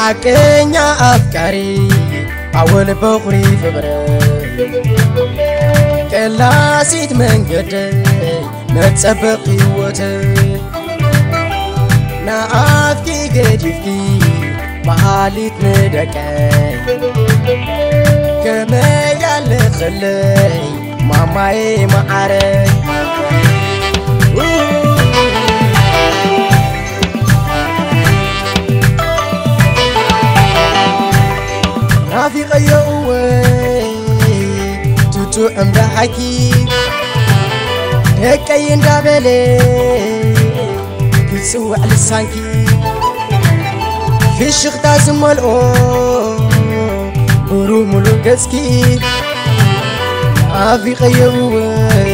ሓቀኛ ኣፍቃሪ ኣወል በኹሪ ፍቕረይ፣ ቀላሲት መንገደይ መጸበቕ ህይወተይ፣ ንኣፍኪ ገዲፍኪ መሃሊት ንደቀይ፣ ከመይ ኣለኽለይ ማማዬ መዓረይ። ናፊቐዮ እወይ ትጥዑም ደሃይኪ፣ ደቀይ እንዳበለ ክጽውዕ ልሳንኪ፣ ፍሽኽታ ዝመልኦ ብሩህ ሙሉእ ገጽኪ፣ ናፊቐዮ እወይ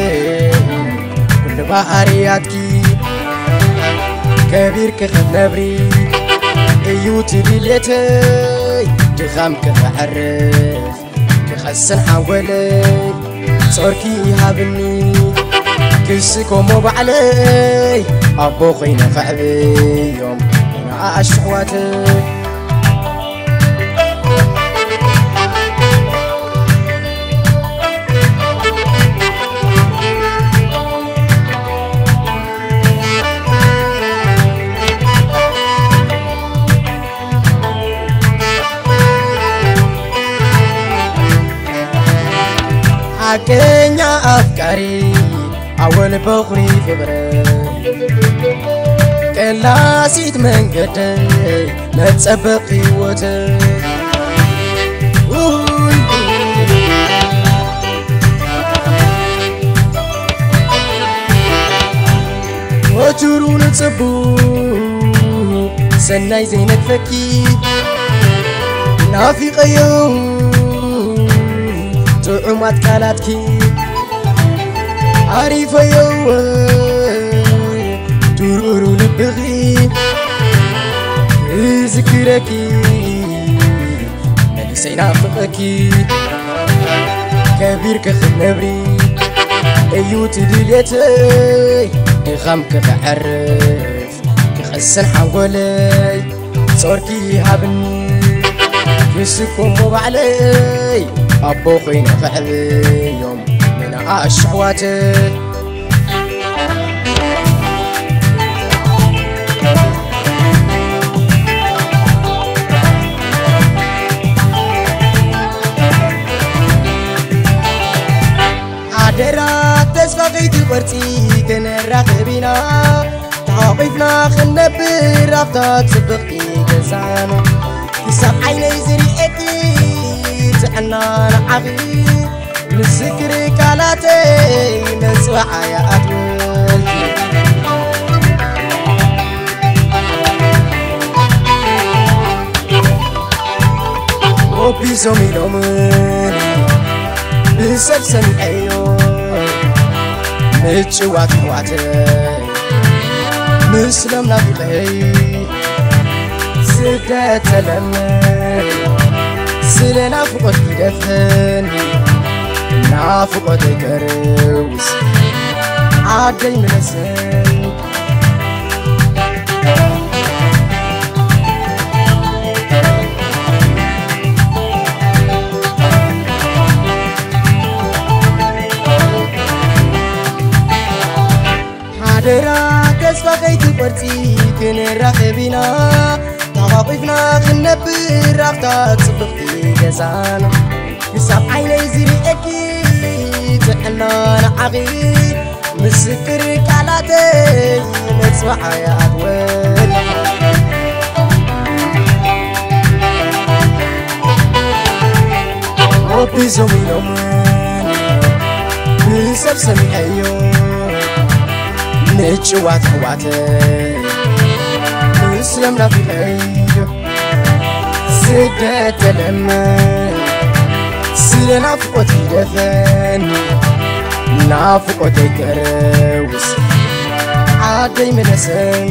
ኩሉ ባህርያትኪ፣ ከቢርኪ ክትነብሪ እዩ እቲ ድሌተይ፣ ድኻምኪ ከዕርፍ ክቐስን ሓንጎለይ፣ ጾርኪ ይሃብኒ ክስከሞ ባዕለይ፣ ኣቦ ኮይነ ከዕብዮም ንኣሽቱ ኣሕዋተይ። ሓቀኛ ኣፍቃሪ ኣወል በኹሪ ፍቕረ፣ ቀላሲት መንገደይ መጸበቕ ህይወተይ። ወትሩ ንጽቡቕ ሰናይ ዘይነግፈኪ፣ ናፊቐዮ ጥዑማት ቃላትኪ፣ ኣሪፈዮ ድሩሩ ልብኺ፣ እዝክረኪ መንእሰይ ናፍቐኪ፣ ከቢርኪ ክትነብሪ እዩ እቲ ድልየተይ፣ ድኻምኪ ከዕርፍ ክቐስን ሓንጎለይ፣ ጾርኪ ይሃብኒ ክስከሞ ባዕለይ፣ ኣቦ ኮይነ ከዕብዮም ንኣሽቱ ኣሕዋተይ። ሓደራ ተስፋ ከይትቆርጺ፣ ክንራኸብ ኢና ተሓቋቒፍና ክንነብር ኣብታ ጽብቕቲ ገዛና። ክሳብ ዓይነይ ዝርእየኪ ጥዕና ንዓኺ፣ ምስክር ቃላተይ መጽዋዕያ ኣትወልኪ። ወቢሶም ኢሎም ብሰብ ሰሚዐዮ ምጭዋት ኣሕዋተይ፣ ምስሎም ናፊቐይ ስደት ተለምን፣ ስለ ናፍቆት ይደፍን ናፍቆተይ ከርውስ ዓደይ ምለስን። ሓደራ ተስፋ ከይትቆርጺ፣ ክንራኸብ ኢና ተሓቋቒፍና ክንነብር ኣብታ ጽብቕቲ ገዛና። ክሳብ ዓይነይ ዝርእየኪ ጥዕና ንዓኺ፣ ምስክር ቃላተይ መጽዋዕያ ኣትወል። ወቢሶም ኢሎም ብሰብ ሰሚዐዮ ምጭዋት ኣሕዋተይ፣ ምስሎም ናፊቐዮ ስደት ተለምን፣ ስለ ናፍቆት ይደፈን ናፍቆተይ ከረውስ ዓደይ መለሰን።